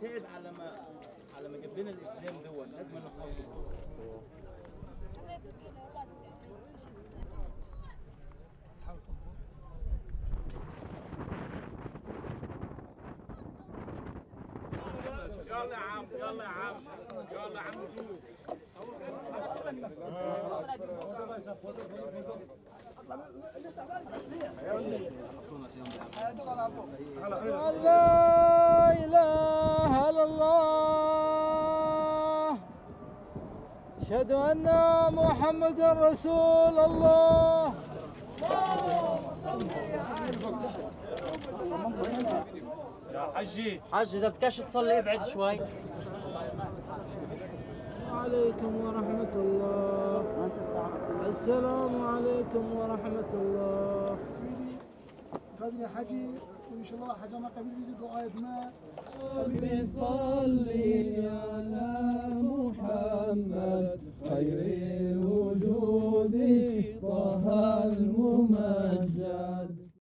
تعب على ما جاب لنا الاسلام دول لازم نحافظ. يلا يا عم، يلا يا عم، يلا يا عم. لا إله إلا الله، أشهد أن محمد رسول الله. يا حجي. حاج، اذا بدكش تصلي ابعد شوي. عليكم ورحمة الله، السلام عليكم ورحمة الله. قادر حجي، وإن شاء الله حاجة ما قبل دعاء ما. صلي على محمد خير الوجود طه الممجد.